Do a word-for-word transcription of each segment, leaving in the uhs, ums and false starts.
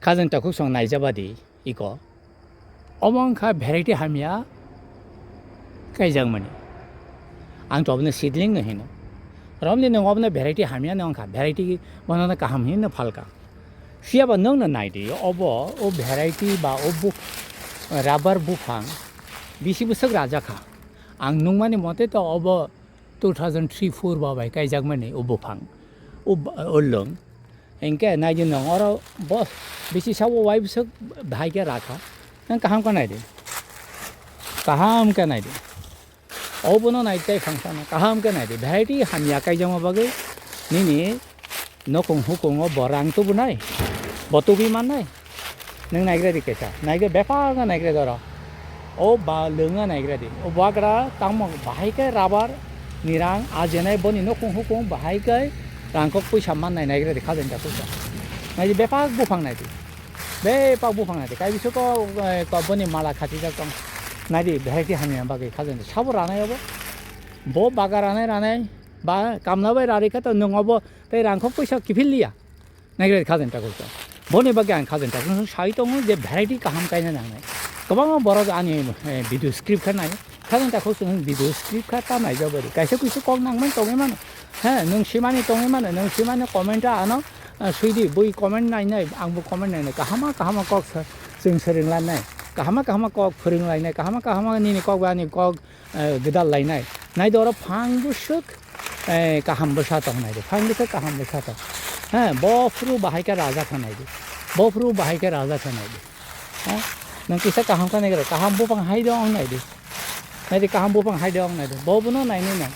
Khajang takhuk song naijabadi iko. Omo wngkha variety hamya kaijakmani. Ang to obono seedling no hino. Romni nwng obono variety hamya no wngkha, variety bono no kaham hinwi no phalka. Phiyaba nwng no naidi, obo o variety ba o bu-, rubber buphang bisi bwswk rajakha. Ang nukmani mote to obo two thousand three four ba bai kaijakmani o buphang, o ba-, o lwng. Hinkhe naidi nwng oro bo bisi sabo wai bwswk bahai khe rakha. Nwng kaham khe naidi. Kaham khe naidi. Obono nai tei phangsano kaham khe naidi. Variety hamya kaijakma bagwi nini nokong hokongo bo rang tubunai, bo tubui mannai. Nwng naigra di kaisa, naigra bepakno naigra di oro. O ba lwngno naigra di. O bagra tangmo bahai khe rubber ni rang ajenai boni nokong hokongo bahai khe rangkok puisa mannai naigra di khajani da puisa. Naidi bepak buphang naidi. Bepak buphang naidi. Kai bisingo, eh, ko boni mala khatijak tong. Naidi variety hamya bagwi khajani da. Sabo ranai obo. Bo baga ranai ranai. Ba kamla bai rari khe to nwng obo tei rangkok puisa kiphil liya. Naigra khajani takhuk song. Boni bagwi ang khajani takhuk song sai tongo je variety kaham kaina nangnai. Kwbangma borok ani, eh, video script khe nai. Khajani takhuk song video script kha ta naijak bai. Kaisa kuisu kok nangmani tongwi mano. He, nwng simani tongwi mano, nwng simani comment ano, eh, swidi, bui comment nainai, angbo comment nainai. Kahama kahama kok sa-, chwng swrwng lanai. Kahama kahama kok phwrwng lainai. Kahama kahama nini kok ba ani kok eh, gwdal lainai. Naidi oro phang bwswk, eh, kaham bwsa tong naidi. Phang bwswk kaham bwsa tong. He, bo phuru bahai khe raja kha naidi. Bo phuru bahai khe raja kha naidi. He, nwng kisa kaham kha naigra, kaham buphang hai de ong naidi. Naidi kaham buphang hai de ong naidi. Bo bono nainai nang.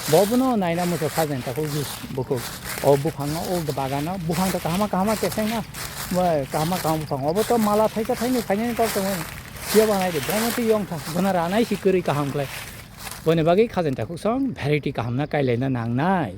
Bo bono naina muchung khajani takhuk jus bukhuk. O buphango, o bagano, buphang ta kahama kahama kesengma. Bai, kahama kahama buphang. Obo to mala thaisa thaini khainani kok tongo. Phiya ba naidi, bono twi yong kha. Bono ranai si kwrwi kaham khlai. Boni bagwi khajani takhuk song variety kaham na kailaina nangnai.